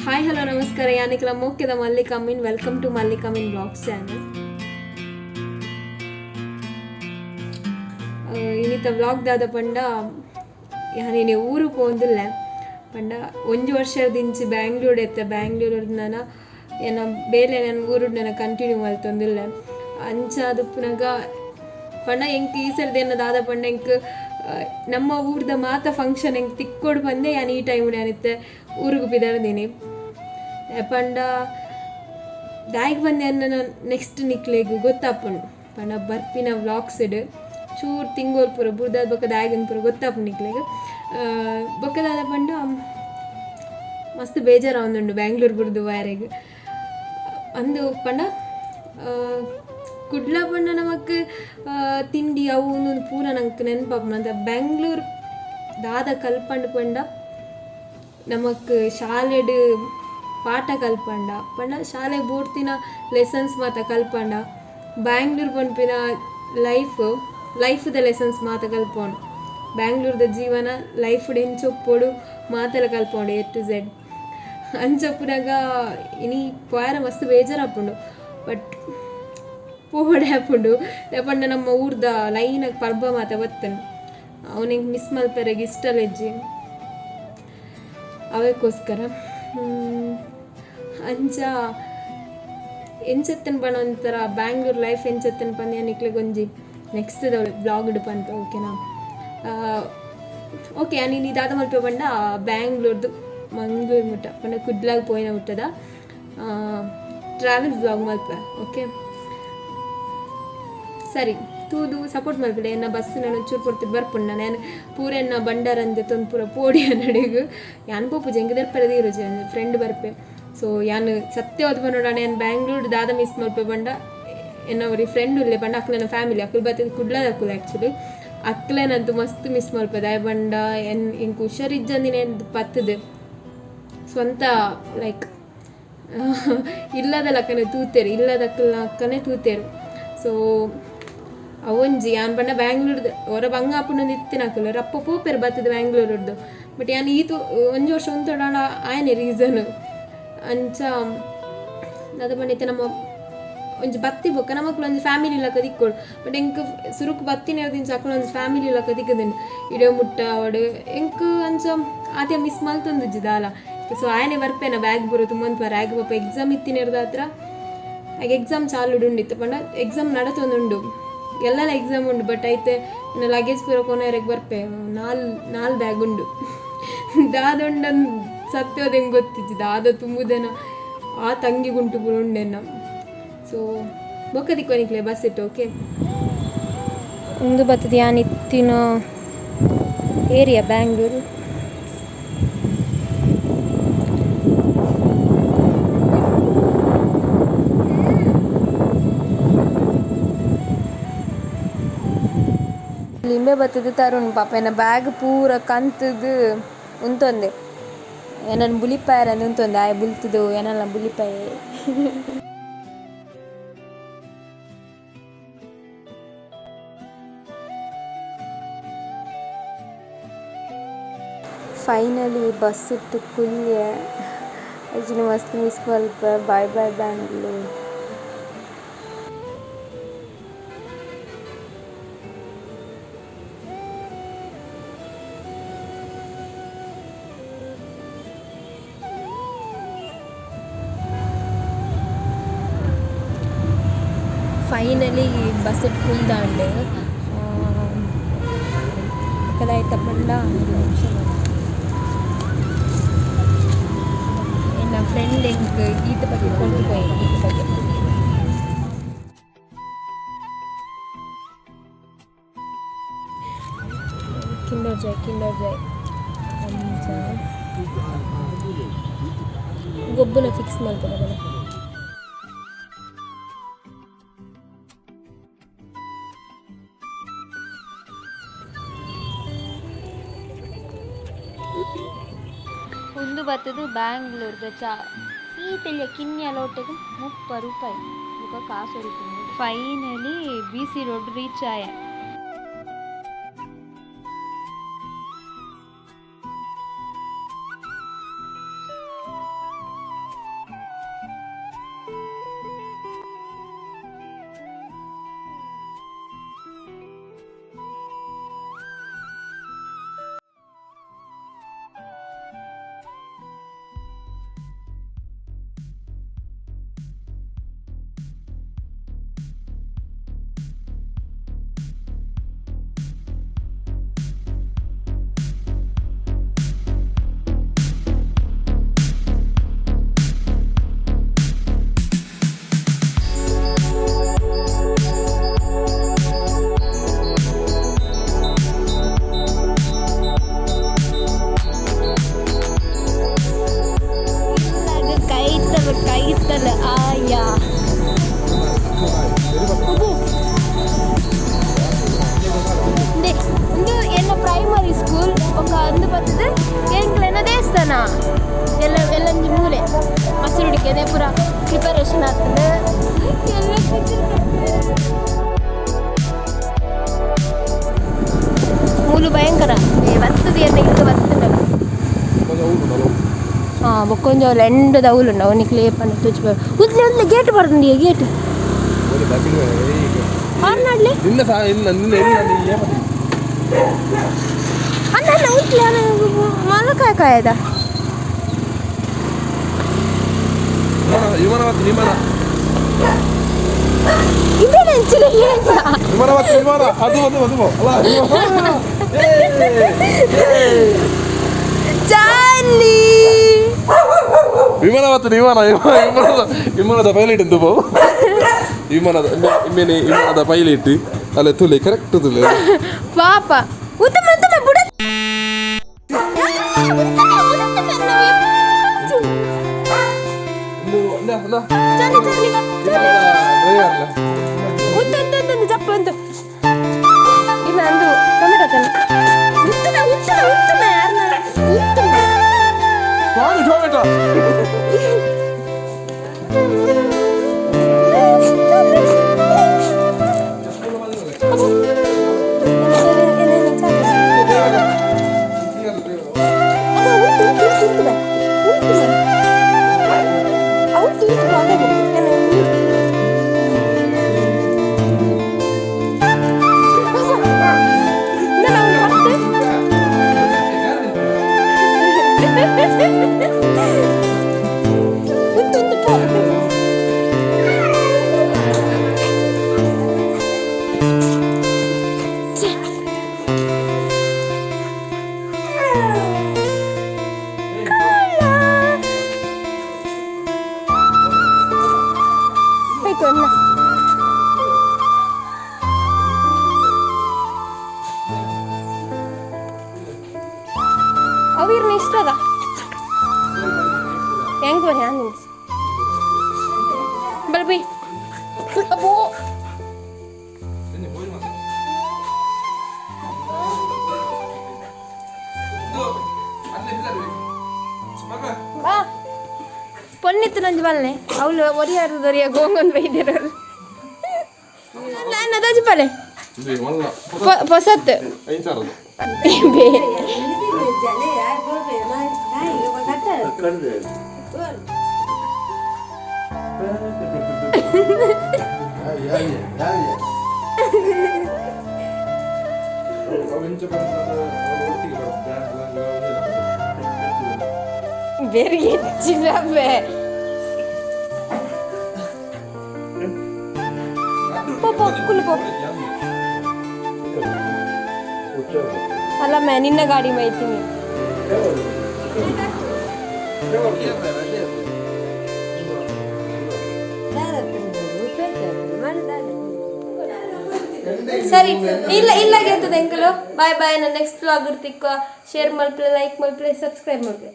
Hi hello ನಮಸ್ಕಾರ, ಯಾನಿಕ್ಲ ಮೋಕೆದ Mallika Amin. Welcome to Mallika Amin vlogs channel. ಇನ್ನಿತ vlog ದಾದ ಪಂಡ ಯಾನೇನೆ ಊರು ಪೋಂದಿಲ್ಲ ಪಂಡ ಒಂಜಿ ವರ್ಷದಿಂಚಿ ಬ್ಯಾಂಗ್ಳೂರ್ ಎತ್ತ ಬ್ಯಾಂಗ್ಳೂರ್ ನಾನ ಎನ್ನ ಬೇಲೆ ನಾನು ಊರು ನನ್ನ ಕಂಟಿನ್ಯೂ ಮಲ್ತೊಂದಿಲ್ಲ. ಅಂಚ ಪುನಗ ಪಂಡ ಎಂಕ್ ಈ ಸರ್ದ ಎನ್ನ ದಾದ ಪಂಡ ಎಂಕ್ ನಮ್ಮ ಊರ್ದ ಮಾತ ಫಂಕ್ಷನ್ ಎಂಕ್ ತಿಕ್ಕೋಡು ಬಂದೆ. ಯಾನ್ ಈ ಟೈಮ್ ಯಾನಿತ್ತೆ ಊರಿಗೆ ಪಿದಾರ್ದೀನಿ ಪಂಡ ದಾಯಿಗೆ ಬಂದೆ ಅನ್ನ ನೆಕ್ಸ್ಟ್ ನಿಕ್ಲೆಗ್ ಗೊತ್ತಾಪುಂಡು. ಪಂಡ ಬರ್ಪಿನ ವ್ಲಾಗ್ಸ್ ಇಡ್ ಚೂರು ತಿಂಗೋಲ್ ಪೂರ ಬುಡ್ದಾದ ಬೊಕ್ಕ ದಾಯಿಗಂದ್ ಪೂರ ಗೊತ್ತಾಪುಂಡು ನಿಕ್ಲೆಗ್. ಬೊಕ್ಕ ದಾದ ಪಂಡ ಮಸ್ತ್ ಬೇಜಾರಾವೊಂದುಂಡು ಬ್ಯಾಂಗ್ಳೂರ್ ಬುಡ್ದು ವಾರೆಗ್ ಅಂದು. ಪಂಡ ಕುಡ್ಲ ಪಂಡ ನಮಕ್ ತಿಂಡಿ ಅವು ಉಂದೊಂದು ಪೂರ ನಂಕ್ ನೆನಪಾಪುಂಡು. ಅಂತ ಬ್ಯಾಂಗ್ಳೂರ್ ದಾದ ಕಲ್ಪಂಡ್ ಪಂಡ ನಮಕ್ ಶಾಲೆಡ್ ಪಾಠ ಕಲ್ಪಂಡ ಪಂಡ ಶಾಲೆ ಬೋಡ್ತಿನ ಲೆಸನ್ಸ್ ಮಾತ ಕಲ್ಪಂಡ ಬ್ಯಾಂಗ್ಳೂರ್ ಪನ್ಪಿನ ಲೈಫ್ ಲೈಫ್ದ ಲೆಸನ್ಸ್ ಮಾತ ಕಲ್ಪೊಂಡು. ಬ್ಯಾಂಗ್ಳೂರ್ದ ಜೀವನ ಲೈಫ್ ಎಂಚೊಪ್ಪೊಡು ಮಾತೆಲ ಕಲ್ಪೊಂಡು ಎ ಟು ಝೆಡ್. ಅಂಚ ಪುನಗ ಇನಿ ಪೋಯರ ಮಸ್ತ್ ಬೇಜಾರಾಪುಂಡು, ಬಟ್ ಪೋವಡೆ ಆಪುಂಡು. ಪಂಡ ನಮ್ಮ ಊರ್ದ ಲೈನ್ ಪರ್ಬ ಮಾತ ಬತ್ತನ್ ಅವನಿಗೆ ಮಿಸ್ ಮಲ್ಪೆರೆಗ್ ಇಷ್ಟಲೆಜ್ಜಿ ಅವೆಕ್ಕೋಸ್ಕರ. ಅಂಚ ಎಂಚೆತ್ತನ್ ಪಂಡ ಒಂಥರ ಬ್ಯಾಂಗ್ಳೂರ್ ಲೈಫ್ ಎಂಚೆತ್ತನ್ ಪಂದ್ ನಿಕ್ಲೆಗ್ ಒಂಜಿ ನೆಕ್ಸ್ಟ್ ವ್ಲಾಗ್ ಪನ್ಪೆ, ಓಕೆನಾ? ಓಕೆ, ನೀನು ದಾದ ಮಲ್ಪೆ ಪಂಡ ಬ್ಯಾಂಗ್ಳೂರ್ದು ಮಂಗ್ಳೂರ್ ಮುಟ್ಟ ಪಂಡ ಕುಡ್ಲಾಗ್ ಪೋಯಿನ ಮುಟ್ಟದ ಟ್ರಾವೆಲ್ ವ್ಲಾಗ್ ಮಲ್ಪೆ, ಓಕೆ? ಸರಿ, ತೂದು ಸಪೋರ್ಟ್ ಮಲ್ಪಲೆ. ಎನ್ನ ಬಸ್ ನಾನು ಒಂಚೂರು ಪೊರ್ತು ಬರ್ಪುಂಡು. ನಾನು ಪೂರ ಎನ್ನ ಬಂಡಾರಂದೆ ತೊಂದು ಪೂರ ಪೋಡಿ ನಡೆಗು ಯಾನ್ ಪೋಪುಜಿ, ಎಂಕ್ ದೆರ್ಪರೆ ತೀರುಜಿ, ಫ್ರೆಂಡ್ ಬರ್ಪೆ. ಸೊ ಯಾನ್ ಸತ್ಯವಾದ ಪನೊಡಾಂಡ ಯಾನ್ ಬ್ಯಾಂಗ್ಳೂರ್ ದಾದ ಮಿಸ್ ಮಲ್ಪೆ ಪಂಡ ಎನ್ನ ಒರಿ ಫ್ರೆಂಡ್ ಉಲ್ಲೆ ಪಂಡ ಅಕ್ಲೆನ ಫ್ಯಾಮಿಲಿ ಅಕ್ಲು ಬತ್ತಿದ್ ಕುಡ್ಲದ ಅಕುಲು ಆ್ಯಕ್ಚುಲಿ. ಅಕ್ಲೆನಂತೂ ಮಸ್ತ್ ಮಿಸ್ ಮಲ್ಪೆ. ದಾಯೆ ಪಂಡ ಎನ್ ಎಂಕ್ ಹುಷಾರಿಜ್ಜಂದಿನ ಪತ್ತುದು ಸ್ವಂತ ಲೈಕ್ ಇಲ್ಲದ ಲಕ್ಕನೆ ತೂತೆರ್, ಇಲ್ಲದ ಅಕ್ಕನೆ ತೂತೆರ್. ಸೊ ಅವೊಂಜಿ ಯಾನ್ ಪಂಡ ಬ್ಯಾಂಗ್ಳೂರ್ದ ಒರ ಬಂಗ ಆಪುಂಡು ಇತ್ತಿನ ಅಕುಲು ರಪ್ಪ ಪೋಪೆರ್ ಬತ್ತದ ಬ್ಯಾಂಗ್ಳೂರ್ದು. ಬಟ್ ಯಾನ್ ಈತು ಒಂಜಿ ವರ್ಷ ಉಂತೊಡಾಂಡ ಆಯನೆ ರೀಸನ್. ಅಂಚ ದಾದ ಪಂಡ ಇತ್ತೆ ನಮ್ಮ ಒಂಜಿ ಬತ್ತಿ ಬೊಕ್ಕ ನಮಕ್ಲ ಒಂಜಿ ಫ್ಯಾಮಿಲಿ ಲಕ ತಿಕ್ಕೊಡು. ಬಟ್ ಎಂಕ್ ಸುರುಕು ಬತ್ತಿನ ಅಕುಲು ಒಂಜಿ ಫ್ಯಾಮಿಲಿ ಲಕ ತಿಕ್ಕುದುಂಡು ಇಡೆ ಮುಟ್ಟ ಅವಡು ಎಂಕ್ ಅಂಚ ಆತೆ ಮಿಸ್ ಮಲ್ತೊಂದುಜ್ಜಿ ದಾಲ. ಸೊ ಆಯನೆ ಬರ್ಪೇನ ಬ್ಯಾಗ್ ಪೂರ ತುಂಬೊಂದು ಆಗ ಪಾಪ ಎಕ್ಸಾಮ್ ಇತ್ತಿನೆರ್ದಾತ್ರ ಆಗ ಎಕ್ಸಾಮ್ ಚಾಲು ಉಂಡಿತ್ತು ಪಂಡ ಎಕ್ಸಾಮ್ ನಡತೊಂದುಂಡು, ಎಲ್ಲಲ ಎಕ್ಸಾಮ್ ಉಂಡು. ಬಟ್ ಐತೆ ಎನ್ನ ಲಗೇಜ್ ಪೂರ ಕೊನೊಯೆರೆಗ್ ಬರ್ಪೆ. ನಾಲ್ ನಾಲ್ ಬ್ಯಾಗ್ ಉಂಡು. ದಾದ ಉಂಡಂದ್ ಸತ್ಯವಾದ ಎಂಕ್ ಗೊತ್ತಿಜ್ಜಿ, ದಾದ ತುಂಬುದೆನ ಆ ತಂಗಿ ಗುಂಟು ಪೂರ ಉಂಡೆನ್ನ. ಸೊ ಬೊಕ್ಕ ತಿಕ್ಕುವ ನಿಕ್ಲೆ ಬಸ್ ಇಟ್ಟು, ಓಕೆ? ಉಂದು ಬತ್ತದ ಯಾನ್ ಇತ್ತಿನ ಏರಿಯಾ ಬ್ಯಾಂಗ್ಳೂರು. ಲಿಂಬೆ ಬತ್ತದ ತರುಣ್ ಪಾಪ ಎನ್ನ ಬ್ಯಾಗ್ ಪೂರ ಕಂತುದು ಉಂತೊಂದೆ, ಎನನ್ ಬುಲಿಪಾಯೆರೆ ಉಂತೊಂದೆ. ಆಯೆ ಬುಲ್ತುದು ಎನನ್ಲ ಬುಲಿಪಾಯೆ. ಫೈನಲಿ ಬಸ್ ಇಟ್ಟು ಕುಲ್ಯೆ. ಆಕ್ಚುಲಿ ಮಸ್ತ್ ಮಿಸ್ ಮಲ್ಪೆ. Bye bye Bangalore. Finally bus ಕುಲ್ದಾಂಡ್. ಬೊಕ ಪಂಡ ಎನ್ನ ಫ್ರೆಂಡ್ ಎಂಕ್ ಈತ ಬಗ್ಗೆ ಕೊರ್ದು ಪೋಯೆ, ಈತ ಬಗ್ಗೆ ಕಿಂಡರ್ ಜಾಯ್, ಕಿಂಡರ್ ಜಾಯ್ ಅಂಚ ಗೊಬ್ಬುನ ಫಿಕ್ಸ್ ಮಲ್ಪುನ. ಉಂದು ಬತ್ತದು ಬ್ಯಾಂಗ್ಳೂರ್ದ ಚಾ. ಈ ತೆಲಿಯ ಕಿನ್ಯ ಲೋಟೆಗ್ 30 ರೂಪಾಯಿ ಬೊಕ ಕಾಸು ಒರಿಪುಂಡು. ಫೈನಲಿ ಬಿ.ಸಿ ರೋಡ್ ರೀಚ್ ಆಯ. ಕೈತಲ್ ಕೈತಲ್ ಆಯಾ. ಇಂದು ಎನ್ನ ಪ್ರೈಮರಿ ಸ್ಕೂಲ್ ఒక ಅಂದು ಬರ್ತದೆ. ಎಂಕ್ಲೆನ ದೇವಸ್ಥಾನ ಎಲ್ಲ ಎಲ್ಲೊಂಜಿ ಮೂಲೆ ಮಸರುಡಿಕೆ ಅದೇ ಪೂರ ಪ್ರಿಪರೇಷನ್ ಆಗ್ತದೆ ಎಲ್ಲ. ಮೂಲು ಭಯಂಕರ ಬರ್ತದೆ ಎನ್ನ ಇತ್ತು ಬರ್ತದೆ. ಹಾಂ, ಬೊಕ್ಕೊಂಜಿ ಅವ್ಲು ಎಂಡದ ಅವ್ಲುಂಡು ಅವನಿಗೆ ಲೇಪನ ತುಚ್ಚು. ಉದ್ಲೆ ಉದ್ಲೆ ಗೇಟ್ ಬರ್ತದೆ, ಗೇಟ್ ಆನ್ ಮಾಡ್ಲಿ. ನಿನ್ನ ಸಹ ಇಲ್ಲ, ನಿನ್ನ ಇಲ್ಲ, ನೀ ಏಮದಿ. ಅಣ್ಣ ಅಣ್ಣ, ಉದ್ಲೆ ಮಲಕಾಯ ಕಾಯದ. ವಿಮಾನ, ವಿಮಾನ ಬತ್ತು, ವಿಮಾನ. ಇದೇನು ಅಂಚಿನ ಏಸ? ವಿಮಾನ ಬತ್ತು, ವಿಮಾನ ಅದು ಅದು ಅದು ಅಲ್ಲ, ವಿಮಾನ. ಏ, ಏ. ಚಾರ್ಲಿ. ವಿಮಾನ ಬತ್ತು, ವಿಮಾನ ವಿಮಾನ. ವಿಮಾನದ ವಿಮಾನದ ಪೈಲಟ್ ಎಂದು ಪೋ. ವಿಮಾನದ ಇಮ್ಮೇನೆ ವಿಮಾನದ ಪೈಲಟ್ ಅಲ್ಲ, ತುಲೆ ಕರೆಕ್ಟ್ ತುಲೆ. ಪಾಪ, ಉತ್ತಮ ಉತ್ತಮ ಬುಡ. Charlie Charlie. ಉಂತು ಉಂತು ಉಂತು ಜಪ್ಪ ಉಂತು. ಇಲ್ಲ ಅಂದು ಟೊಮೆಟೊ ಚೆನ್ನ. ಉತ್ತಮ ಉತ್ತಮ ಉತ್ತಮ ಉತ್ತಮ. ಟೊಮೆಟೊ. ಅಣ್ಣ. ಅವಿರ್ನ ಇಷ್ಟದ ಹೆಂಗ್ ಬನ್ನಿ ಹಂಗ ಬಲ್ ಬೈ ಅಬ್ಬೋ. ಬಾ ಪೊನ್ನಿತ್ತು ನಂಜು ಬಲ್ಲೆ ಅವಳು ಒರಿಯಾರು ದೊರಿಯ ಗೋಂಗೊಂದು ಬೈದಿರೋರು. ನಾನು ದೋಜಿ ಪಲೆ ಪೊಸತ್ತು. ಬೇ. ಬೇರೆ ಹೆಚ್ಚಿಲ್ಲ ಬೇ. ಪೋ ಪೋ ಕುಲು ಪೋ. ಅಲ್ಲ ಮ್ಯಾ, ನಿನ್ನ ಗಾಡಿ ಮೈತೀನಿ. ಸರಿ, ಇಲ್ಲ ಇಲ್ಲ ಗೆದ್ದದ ಎಂಕಲು. Bye bye. ನಾನು ನೆಕ್ಸ್ಟ್ ವ್ಲಾಗ್ ಇರ್ತಿಕ್ಕ. ಶೇರ್ ಮಲ್ಪ್ಲೆ, ಲೈಕ್ ಮಲ್ಪ್ಲೆ, ಸಬ್ಸ್ಕ್ರೈಬ್ ಮಲ್ಪ್ಲೆ.